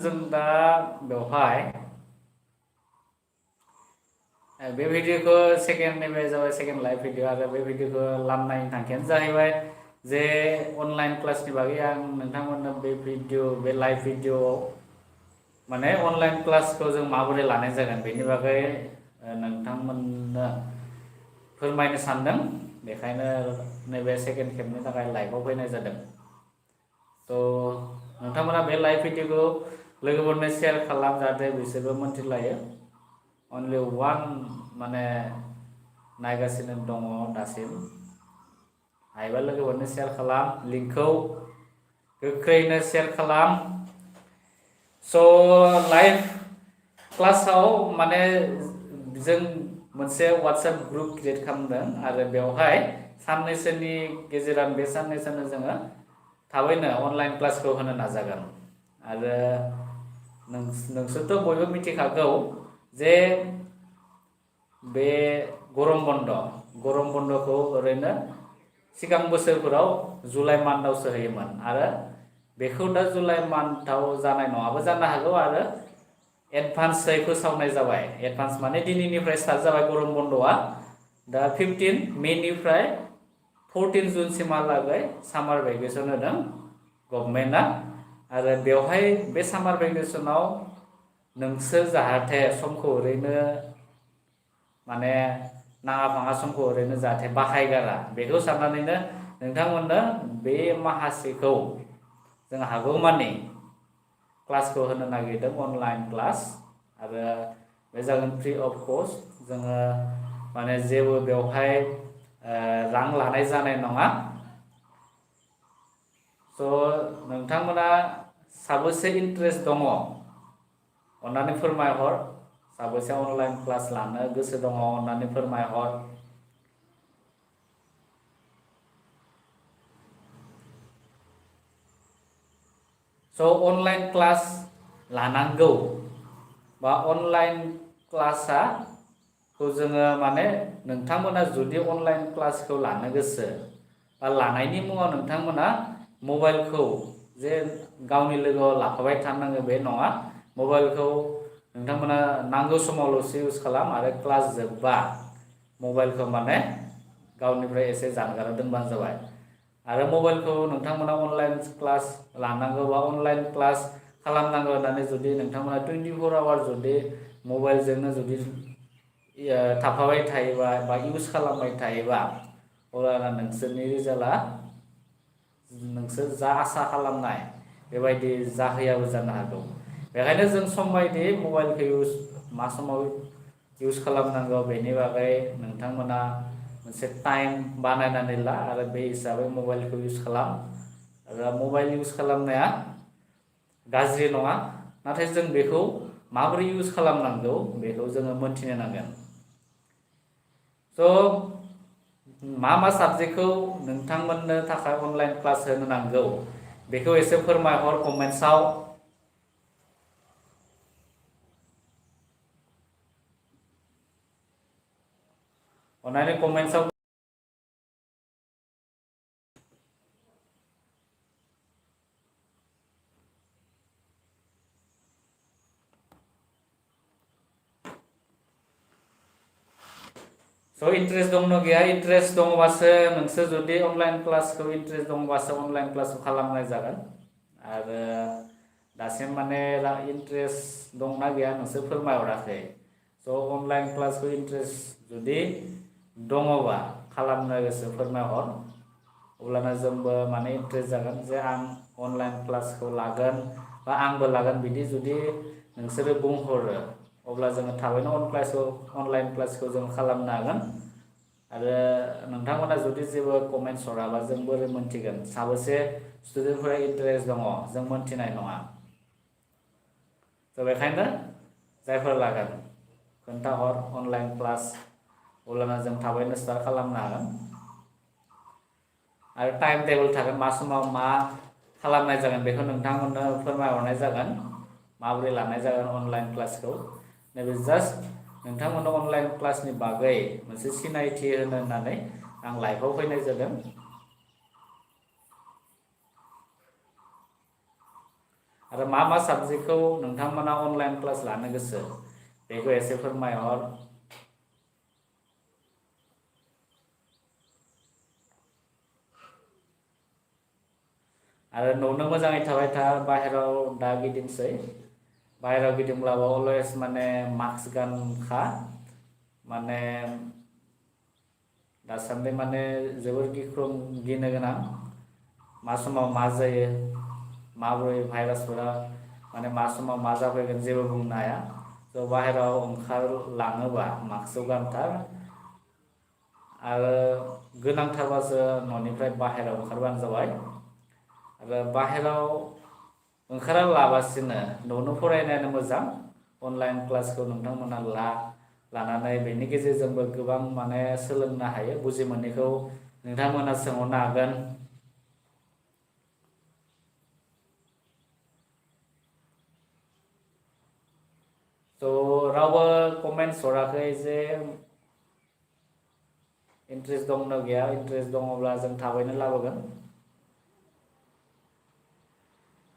जों दा बेवहाय बे भिडिअखौ सेकेन्डनिफ्राय जाबाय सेकेन्ड लाइभ भिडिअ आरो बे भिडिअखौ लामनायनि थांखियानो जाहैबाय जे अनलाइन क्लासनि बागै आं नोंथांमोननो बे भिडिअ बे लाइभ भिडिअआव माने अनलाइन क्लासखौ जों माबोरै लानाय जागोन बेनि बागै नोंथांमोननो फोरमायनो सानदों। बेखायनो नैबे सेकेन्ड खेबनि थाखाय लाइभआव फैनाय जादों। नोंथांमोना बे लाइभ भिडिअखौ लोगोफोरनो शेयार खालाम जाहाथे बिसोरबो मोनथिलायो। अनलि वान माने नायगासिनो दङ दासिम। हायोबा लोगोफोरनो शेयार खालाम, लिंकखौ गोख्रैनो शेयार खालाम। लाइभ क्लासाव माने जों मोनसे वाट्सएप ग्रुप क्रिएट खालामदों आरो बेवहाय साननैसोनि गेजेराव बे साननैसोनो जोङो थाबैनो अनलाइन क्लासखौ होनो नाजागोन। आरो नोंसोरथ' बयबो मिथिखागौ जे बे गरम बन्दखौ ओरैनो सिगां बोसोरफोराव जुलाइ मान्थआवसो होयोमोन आरो बेखौ दा जुलाइ मान्थआव जानाय नङाबो जानो हागौ आरो एडभान्सै फोसावनाय जाबाय। एडभान्स माने दिनैनिफ्राय स्टार्ट जाबाय गरम बन्दआ। दा 15 मेनिफ्राय 14 जुनसिमहालागै सामार भेकेसन होदों गभर्नमेन्टआ। आरो बेवहाय बे सामार भेकेसनाव नोंसोर जाहाथे समखौ ओरैनो माने नाङा फाङा समखौ ओरैनो जाहाथे बाहायगारा, बेखौ साननानैनो नोंथांमोननो बे माखासेखौ जों हागौमानि क्लासखौ होनो नागिरदों अनलाइन क्लास। आरो बे जागोन फ्रि अफ कस्ट। जोङो माने जेबो बेवहाय रां लानाय जानाय नङा। नोंथांमोना साबेसे इन्टारेस्ट दङ अन्नानै फोरमायहर। साबेसे अनलाइन क्लास लानो गोसो दङ अन्नानै फोरमायहर। अनलाइन क्लास लानांगौ बा अनलाइन क्लासआ जोङो माने नोंथांमोना जुदि अनलाइन क्लासखौ लानो गोसो बा लानायनि मुङाव नोंथांमोना मबाइलखौ जे गावनि लोगोआव लाफाबाय थानांगौ बे नङा। मबाइलखौ नोंथांमोना नांगौ समावल'सो इउज खालाम आरो क्लास जोबबा मबाइलखौ माने गावनिफ्राय एसे जानगाराव दोनबानो जाबाय। आरो मबाइलखौ नोंथांमोना अनलाइन क्लास लानांगौ बा अनलाइन क्लास खालामनांगौ होननानै जुदि नोंथांमोना 24 आवार जुदि मबाइलजोंनो जुदि थाफाबाय थायोबा बा इउज खालामबाय थायोबा अब्ला नोंसोरनि रिजाल्टआ नोंसोर जा आसा खालामनाय बेबायदि जाहैयाबो जानो हागौ। बेखायनो जों सम बायदि मबाइलखौ मा समाव इउज खालामनांगौ बेनि बागै नोंथांमोना मोनसे टाइम बानायनानै ला आरो बे हिसाबै मबाइलखौ इउज खालाम। आरो मबाइल इउज खालामनाया गाज्रि नङा, नाथाय जों बेखौ माबोरै इउज खालामनांगौ बेखौ जोङो मोनथिनो नांगोन। मा मा साबजेक्टखौ नोंथांमोननो थाखाय अनलाइन क्लास होनो नांगौ बेखौ एसे फोरमायहर कमेन्ट्सआव। अन्नानै कमेन्ट्सआव इन्ट्रेस्ट दंना गैया? इन्ट्रेस्ट दङबासो नोंसोर जुदि अनलाइन क्लासखौ इन्ट्रेस्ट दङबासो अनलाइन क्लासखौ खालामनाय जागोन। आरो दासिम माने इन्ट्रेस्ट दंना गैया नोंसोर फोरमायहराखै। अनलाइन क्लासखौ इन्ट्रेस्ट जुदि दङबा खालामनो गोसो फोरमायहर। अब्लाना जोंबो माने इन्ट्रेस्ट जागोन जे आं अनलाइन क्लासखौ लागोन बा आंबो लागोन। बिदि जुदि नोंसोरो बुंहरो अब्ला जोङो थाबैनो अनलाइन क्लासखौ जों खालामनो हागोन। आरो नोंथांमोना जुदि जेबो कमेन्ट्स हराबा जों बोरै मोनथिगोन साबेसे स्टुडेन्टफोरा इन्टारेस्ट दङ? जों मोनथिनाय नङा। बेखायनो जायफोर लागोन खोन्थाहर अनलाइन क्लास, अब्लाना जों थाबैनो स्टार्ट खालामनो हागोन। आरो टाइम टेबोल थागोन, मा समाव मा खालामनाय जागोन बेखौ नोंथांमोननो फोरमायहरनाय जागोन। माबोरै लानाय जागोन अनलाइन क्लासखौ। नैबे जास्ट नोंथांमोननो अनलाइन क्लासनि बागै मोनसे सिनायथि होनो होननानै आं लाइभआव फैनाय जादों। आरो आरो मा साबजेक्टखौ नोंथांमोना अनलाइन क्लास लानो गोसो बेखौ एसे फोरमायहर। आरो न'नो मोजाङै थाबाय था, बाहेराव दा गिदिंसै। बाहेराव गिदिंब्लाबो अलवेज माने मास्क गानखा। माने दासान्दि माने जोबोर गिनो गोनां। मा समाव मा जायो, माबोरै भाइरासफोरा माने मा समाव मा जाफैगोन जेबो बुंनो हाया। थ' बाहेराव ओंखारलाङोबा मास्कखौ गानथार। आरो गोनांथारबासो न'निफ्राय बाहेराव ओंखारबानो जाबाय। आरो बाहेराव ओंखारालाबासिनो न'आवनो फरायनायानो मोजां। अनलाइन क्लासखौ नोंथांमोना लानानै बेनि गेजेरजोंबो गोबां माने सोलोंनो हायो। बुजि मोनैखौ नोंथांमोना सोंहरनो हागोन। थ' रावबो कमेन्ट्स हराखै जे इन्ट्रेस्ट दंना गैया। इन्ट्रेस्ट दङब्ला जों थाबैनो लाबोगोन।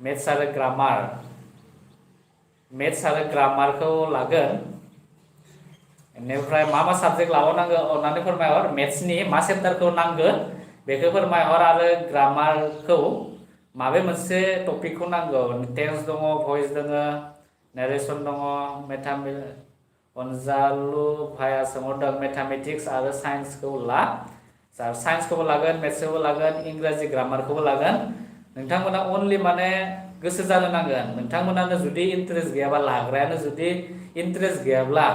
मेथ्स आरो ग्रामारखौ लागोन। बेनिफ्राय मा साबजेक्ट लाबावनांगौ अननानै फोरमायहर। मेथ्सनि मा चेप्टारखौ नांगौ बेखौ फोरमायहर। आरो ग्रामारखौ माबे मोनसे टपिकखौ नांगौ। टेन्स दङ, भइस दङ, नेरेसन दङ, अनजालु भाइया सोंहरदों मेथामेटिक्स आरो साइन्सखौ ला। साइन्सखौबो लागोन, मेथ्सखौबो लागोन, इंराजि ग्रामारखौबो लागोन। नोंथांमोना अनलि माने गोसो जानो नांगोन। नोंथांमोनानो जुदि इन्टारेस्ट गैयाबा, लाग्रायानो जुदि इन्टारेस्ट गैयाब्ला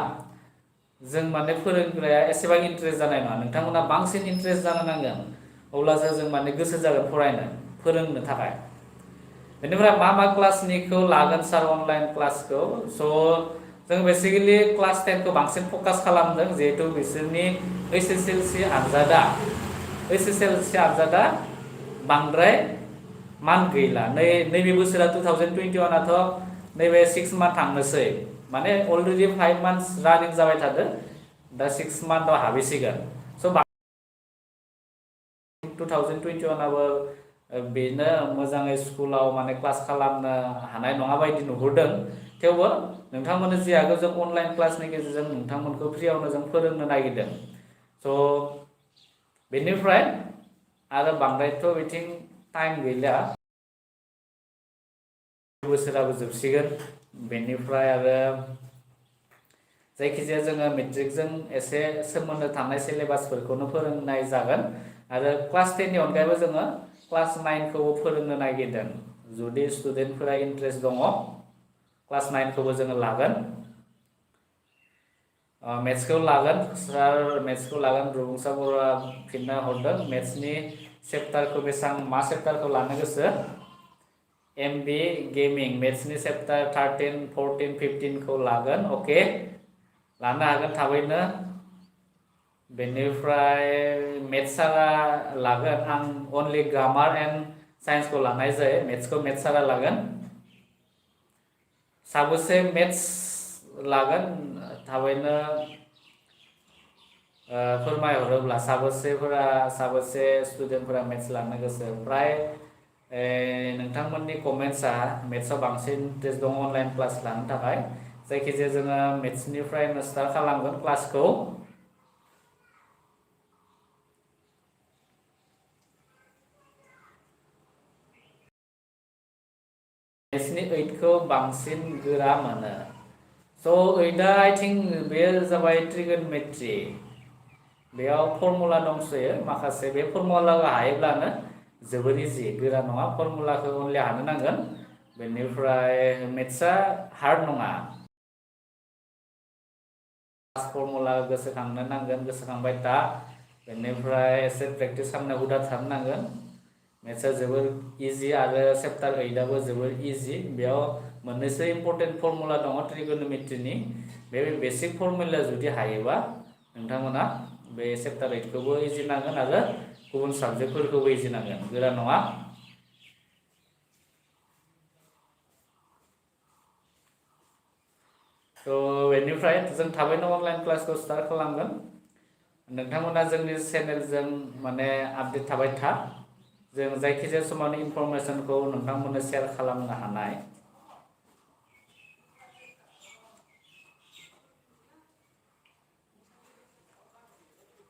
जों माने फोरोंग्राया एसेबां इन्टारेस्ट जानाय नङा। नोंथांमोना बांसिन इन्टारेस्ट जानो नांगोन, अब्लासो जों माने गोसो जागोन फोरोंनो थाखाय। बेनिफ्राय मा क्लासनिखौ लागोन सार अनलाइन क्लासखौ। स' जों बेसिकेलि क्लास 10खौ बांसिन फकास खालामदों, जिहेथु बिसोरनि HSLC आनजादा बांद्राय मान्थ गैला। नैबे बोसोरा 2021आथ' नैबे 6 मान्थ थांनोसै। माने अलरेडि 5 मान्थ्स रानिं जाबाय थादों, दा 6 मान्थआव हाबैसिगोन। स' 2021आबो बेनो मोजाङै स्कुलाव माने क्लास खालामनो हानाय नङा बायदि नुहुरदों। थेवबो नोंथांमोननो जि हागौ जों अनलाइन क्लासनि गेजेरजों नोंथांमोनखौ फ्रियावनो जों फोरोंनो नागिरदों। स' बेनिफ्राय आरो बांद्रायथ' बिथिं टाइम गैला। बोसोराबो जोबसिगोन। बेनिफ्राय आरो जायखिजाया जोङो मेट्रिकजों एसे सोमोन्दो थानाय सिलेबासफोरखौनो फोरोंनाय जागोन। आरो क्लास 10नि अनगायैबो जोङो क्लास 9खौबो फोरोंनो नागिरदों। जुदि स्टुडेन्टफोरा इन्ट्रेस्ट दङ, क्लास 9खौबो जोङो लागोन। मेथ्सखौ लागोन सार, मेथ्सखौ लागोन। रुबुंसा बर'आ फिनना हरदों मेथ्सनि चेप्टारखौ मा चेप्टारखौ लानो गोसो। MB गेमिं मेथ्सनि चेप्टार 13, 14, 15खौ लागोन। अके, लानो हागोन थाबैनो। बेनिफ्राय मेथ्स सारा लागोन। आं अनलि ग्रामार एन्ड साइन्सखौ लानाय जायो। मेथ्सखौ मेथ्स सारा लागोन। साबोसे मेथ्स लागोन थाबैनो फोरमायहरोब्ला। साबोसे स्टुडेन्टफोरा मेथ्स लानो गोसो। फ्राय नोंथांमोननि कमेन्ट्सआ मेथ्सआव बांसिन इन्ट्रेस्ट दङ अनलाइन क्लास लानो थाखाय। जायखिजाया जोङो मेथ्सनिफ्रायनो स्टार्ट खालामगोन क्लासखौ। मेथ्सनि 8खौ बांसिन गोरा मोनो। स' 8आ आइ थिंक बेयो जाबाय ट्रिगोनमेट्रि। बेयाव फर्मुला दंसोयो माखासे। बे फर्मुलाखौ हायोब्लानो जोबोर इजि, गोरा नङा। फर्मुलाखौ अनलि हानो नांगोन। बेनिफ्राय मेथ्सआ हार्ड नङा। फर्मुला गोसोखांनो नांगोन, गोसोखांबाय था। बेनिफ्राय एसे प्रेक्टिस खालामनो हुदा थानो नांगोन। मेथ्सआ जोबोर इजि आरो चेप्टार 8आबो जोबोर इजि। बेयाव मोननैसो इम्परटेन्ट फर्मुला दङ ट्रिगोनमेट्रिनि। बे बेसिक फर्मुलाया जुदि हायोबा नोंथांमोना बे चेप्टार 8खौबो इजि नांगोन आरो गुबुन साबजेक्टफोरखौबो इजि नांगोन, गोरा नङा। थ' बेनिफ्राय जों थाबैनो अनलाइन क्लासखौ स्टार्ट खालामगोन। नोंथांमोना जोंनि चेनेलजों माने आपडेट थाबाय था। जों जायखिजाया समावनो इनफरमेसनखौ नोंथांमोननो शेयार खालामनो हानाय।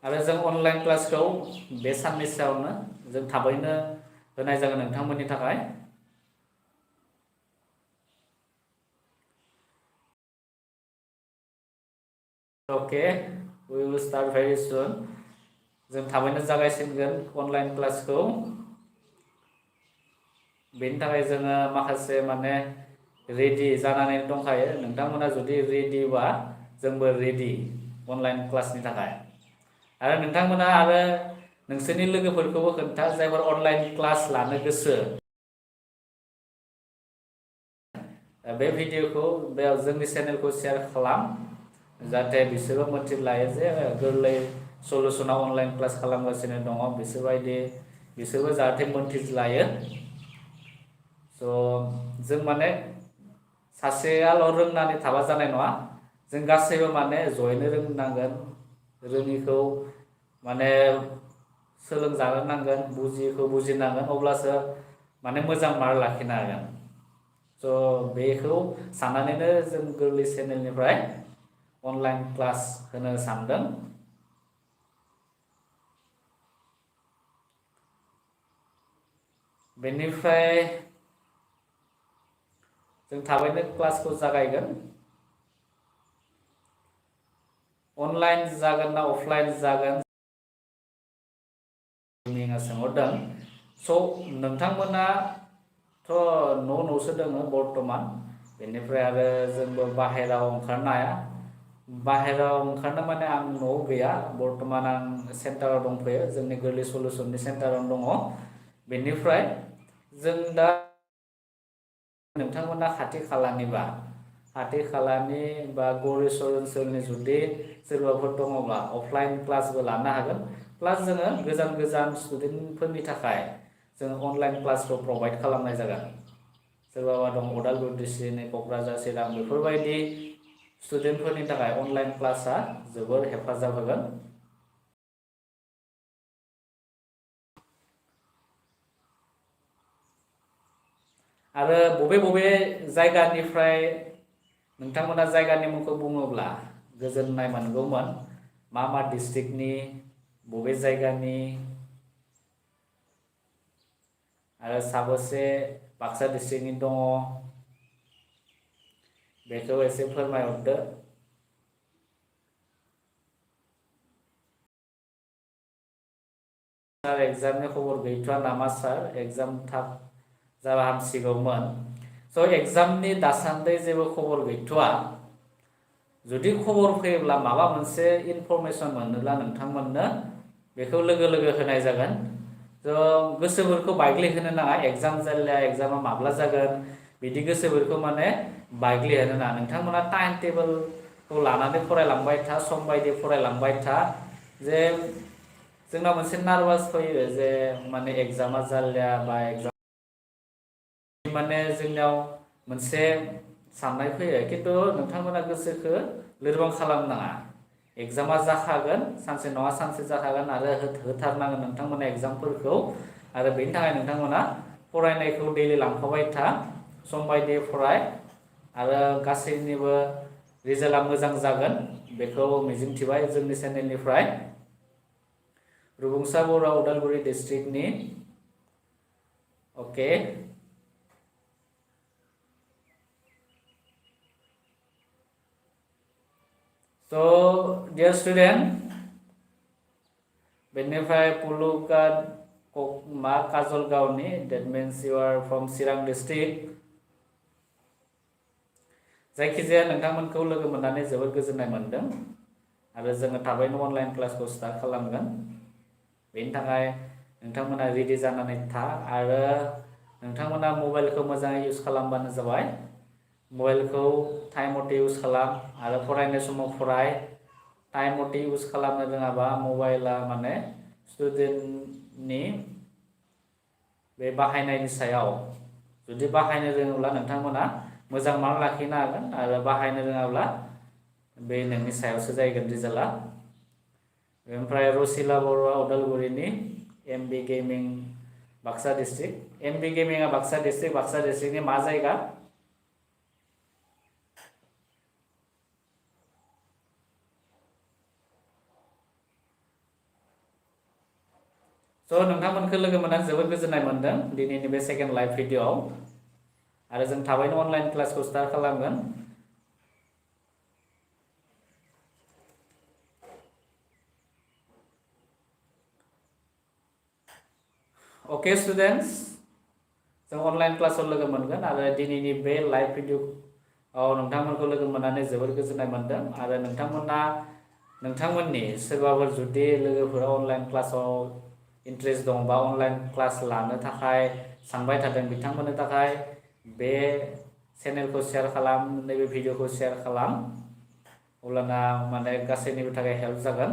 आरो जों अनलाइन क्लासखौ बे साननैसोआवनो जों थाबैनो होनाय जागोन नोंथांमोननि थाखाय। Okay, we will start very soon. जों थाबैनो जागायसिनगोन अनलाइन क्लासखौ। बेनि थाखाय जोङो माखासे माने रेडि जानानै दंखायो। नोंथांमोना जुदि रेडिबा जोंबो रेडि अनलाइन क्लासनि थाखाय। आरो नोंथांमोना आरो नोंसोरनि लोगोफोरखौबो खोन्था जायफोर अनलाइन क्लास लानो गोसो। बे भिडिअखौ बेयाव जोंनि चेनेलखौ शेयार खालाम, जाहाथे बिसोरबो मोनथिलायो जे गोरलै सलुसनाव अनलाइन क्लास खालामगासिनो दङ। बिसोरबो जाहाथे मोनथिलायो। जों माने सासेयाल' रोंनानै थाबा जानाय नङा, जों गासैबो माने जयैनो रोंनांगोन। रोङिखौ माने सोलोंजानो नांगोन, बुजियिखौ बुजिनांगोन, अब्लासो माने मोजां मार्क लाखिनो हागोन। बेखौ साननानैनो जों गोरलै चेनेलनिफ्राय अनलाइन क्लास होनो सानदों। बेनिफ्राय जों थाबैनो क्लासखौ जागायगोन। अनलाइन जागोन ना अफलाइन जागोन सोंहरदों। नोंथांमोनाथ' न'सो दोङो बर्थमान। बेनिफ्राय आरो जोंबो बाहेराव ओंखारनो हाया। बाहेराव ओंखारनो माने आं न'आव गैया, बर्थमान आं सेन्टाराव दंफैयो, जोंनि गोरलै सलुसननि सेन्टारावनो दङ। बेनिफ्राय जों दा नोंथांमोना खाथि खालानि बा गरेस्वर ओनसोलनि जुदि सोरबाफोर दङब्ला अफलाइन क्लासबो लानो हागोन। प्लास जोङो गोजान स्टुडेन्टफोरनि थाखाय जोङो अनलाइन क्लासखौ प्रभाइड खालामनाय जागोन। सोरबाबा दं अदालगुरि डिस्ट्रिक्टनि, क'क्राझार, चिरां बेफोरबायदि स्टुडेन्टफोरनि थाखाय अनलाइन क्लासआ जोबोर हेफाजाब होगोन। आरो बबे जायगानिफ्राय नोंथांमोना जायगानि मुंखौ बुङोब्ला गोजोननाय मोनगौमोन। मा डिस्ट्रिक्टनि, बबे जायगानि, आरो साबोसे बाक्सा डिस्ट्रिक्टनि दङ, बेखौ एसे फोरमायहरदो। सार एग्जामनि खबर गैथ'आ नामा सार? एग्जाम थाब जाबा हामसिगौमोन। एग्जामनि दासान्दि जेबो खबर गैथ'आ। जुदि खबर फैयोब्ला माबा मोनसे इनफरमेसन मोनोब्ला नोंथांमोननो बेखौ लोगो होनाय जागोन। गोसोफोरखौ बायग्लिहोनो नाङा। एग्जामा माब्ला जागोन बिदि गोसोफोरखौ माने बायग्लिहोनो नाङा। नोंथांमोना टाइम टेबोलखौ लानानै फरायलांबाय था, सम बायदि फरायलांबाय था। जे जोंनाव मोनसे नार्भास फैयो जे माने एग्जामा जालिया बा एग्जाम माने जोंनियाव मोनसे साननाय फैयो, खिन्थु नोंथांमोना गोसोखौ लोरबां खालामनो नाङा। एग्जामा जाखागोन, सानसे नङा सानसे जाखागोन, आरो होथारनांगोन नोंथांमोना एग्जामफोरखौ। आरो बेनि थाखाय नोंथांमोना फरायनायखौ दैलि लांफाबाय था, सम बायदि फराय, आरो गासैनिबो रिजाल्टआ मोजां जागोन बेखौ मिजिंथिबाय जोंनि चेनेलनिफ्राय। रुबुंसा बर', उदालगुरि डिस्ट्रिक्टनि। ओके। डियर स्टुडेन्ट, बेनिफ्राय पुलुका काजलगावनि, that means you are from Chirang district. जायखिजाया नोंथांमोनखौ लोगो मोननानै जोबोद गोजोननाय मोनदों। आरो जोङो थाबैनो अनलाइन क्लासखौ स्टार्ट खालामगोन। बेनि थाखाय नोंथांमोना रेडि जानानै था, आरो नोंथांमोना मबाइलखौ मोजाङै इउज खालामबानो जाबाय। मबाइलखौ टाइम मथे इउज खालाम, आरो फरायनाय समाव फराय। टाइम मथे इउज खालामनो रोङाबा मबाइला माने स्टुडेन्टनि बे बाहायनायनि सायाव, जुदि बाहायनो रोङोब्ला नोंथांमोना मोजां मार्क लाखिनो हागोन, आरो बाहायनो रोङाब्ला बे नोंनि सायावसो जाहैगोन रिजाल्टआ। ओमफ्राय रसिला बर'आ उदालगुरिनि, MB gaming Baksa district. MB गेमिंआ बाक्सा डिस्ट्रिक्टनि मा जायगा? स' नोंथांमोनखौ लोगो मोननानै जोबोद गोजोननाय मोनदों दिनैनि बे सेकेन्ड लाइभ भिडिअ'आव आरो जों थाबैनो अनलाइन क्लासखौ स्टार्ट खालामगोन। अके स्टुडेन्टस, जों अनलाइन क्लासाव लोगो मोनगोन आरो दिनैनि बे लाइभ भिडिअ'आव नोंथांमोनखौ लोगो मोननानै जोबोद गोजोननाय मोनदों आरो नोंथांमोननि सोरबाफोर जुदि लोगोफोरा अनलाइन क्लासाव इन्ट्रेस्ट दं बा अनलाइन क्लास लानो थाखाय सानबाय थादों बिथांमोननि थाखाय बे चेनेलखौ शेयार खालाम, नैबे भिडिअ'खौ शेयार खालाम, अब्लाना माने गासैनिबो थाखाय हेल्प जागोन।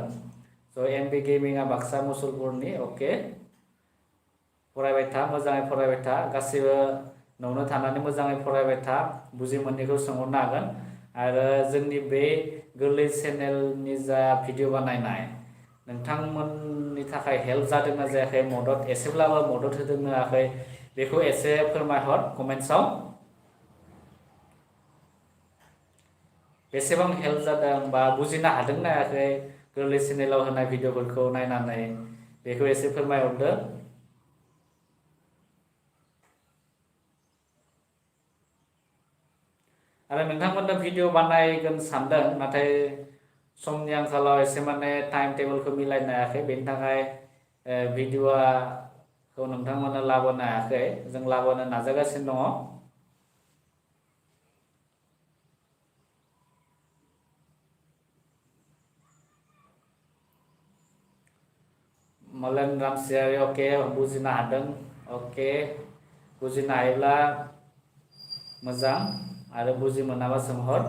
स' एमबि गेमिंआ बाक्सा मुसलपुरनि। अके, फरायबाय था, मोजाङै फरायबाय था, गासैबो न'आवनो थानानै मोजाङै फरायबाय था, बुजि मोनैखौ सोंहरनो हागोन आरो जोंनि बे गोरलै चेनेलनि जा भिडिअ बानायनाय नोंथांमोननि थाखाय हेल्प जादोंना जायाखै, एसेब्लाबो मदद होदोंना होआखै, बेखौ एसे फोरमायहर कमेन्ट्सआव। बेसेबां हेल्प जादों बा बुजिनो हादोंना हायाखै गोरलै चेनेलाव होनाय भिडिअफोरखौ नायनानै, बेखौ एसे फोरमायहरदो। आरो नोंथांमोननो भिडिअ बानायगोन सानदों नाथाय समनि आंखालाव एसे माने टाइम टेबोलखौ मिलायनो हायाखै, बेनि थाखाय भिडिअखौ नोंथांमोननो लाबोनो हायाखै, जों लाबोनो नाजागासिनो दङ। मलेन रामसियारि, अके, बुजिनो हादों। अके, बुजिनो हायोब्ला मोजां आरो बुजि मोनाबा सोंहर।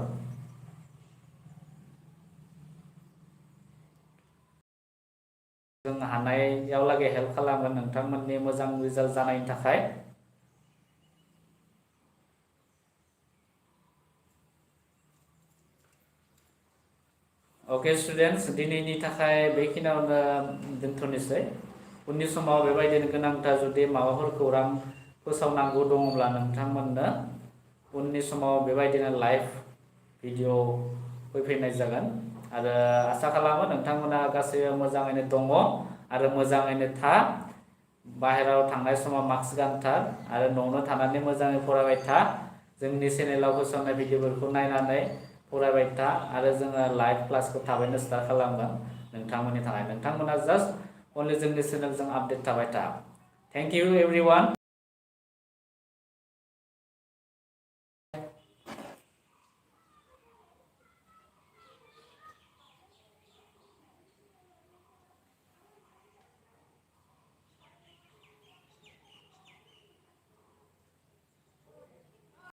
जों हानायाव लागै हेल्प खालामगोन नोंथांमोननि मोजां रिजाल्ट जानायनि थाखाय। अके स्टुडेन्टस, दिनैनि थाखाय बेखिनियावनो दोनथ'नोसै। उननि समाव बेबायदिनो गोनांथार जुदि माबाफोर खौरां फोसावनांगौ दङब्ला नोंथांमोननो उननि समाव बेबायदिनो लाइभ भिडिअ फैफिननाय जागोन आरो आसा खालामो नोंथांमोना गासैबो मोजाङैनो दङ आरो मोजाङैनो था। बाहेरायाव थांनाय समाव मास्क गानथार आरो न'आवनो थानानै मोजाङै फरायबाय था। जोंनि चेनेलाव फोसावनाय भिडिअफोरखौ नायनानै फरायबाय था आरो जोङो लाइभ क्लासखौ थाबैनो स्टार्ट खालामगोन नोंथांमोननि थाखाय। नोंथांमोना जास्ट अनलि जोंनि चेनेलजों आपडेट थाबाय था। Thank you एभरिवान।